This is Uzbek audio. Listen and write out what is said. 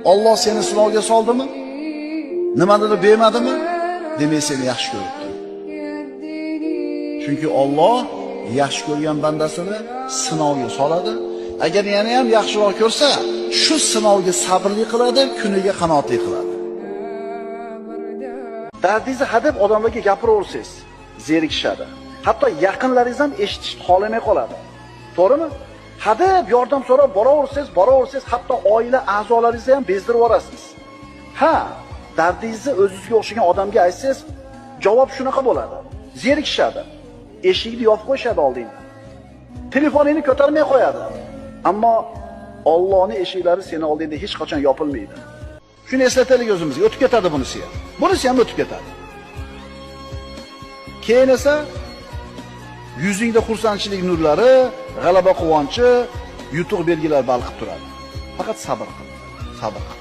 Alloh seni sinovga soldimi? Nimanidir bermadimi? Demak seni yaxshi ko'ribdi. Chunki Alloh yaxshi ko'rgan bandasini sinovga soladi. Agar yana ham yaxshiroq ko'rsa, shu sinovga sabrli qiladi, kuniga qanoatli qiladi. Dardingizni hadeb odamlarga gapiraversangiz, zerikishadi. Hatto yaqinlaringiz ham eshitishni xohlamay qoladi. To'g'rimi? Hadeb yordam so'rab boraversangiz, hatto oila a'zolaringizni ham bezdirib yuborasiz. Ha, dardingizni o'zingizga o'xshagan odamga aytsangiz, javob shunaqa bo'ladi. Zerikishadi. Eshikni yopib qo'yishadi oldingda. Telefoningni ko'tarmay qo'yadi. Ammo Allohning eshiklari seni oldingda hech qachon yopilmaydi. Shuni eslataylik o'zimizga, o'tib ketadi bunisi ham. Bunisi ham o'tib ketadi. Keyin esa yuzingda xursandchilik nurlari, g'alaba quvonchi, yutuq belgilari balqib turadi. Faqat sabr qil, sabr qil.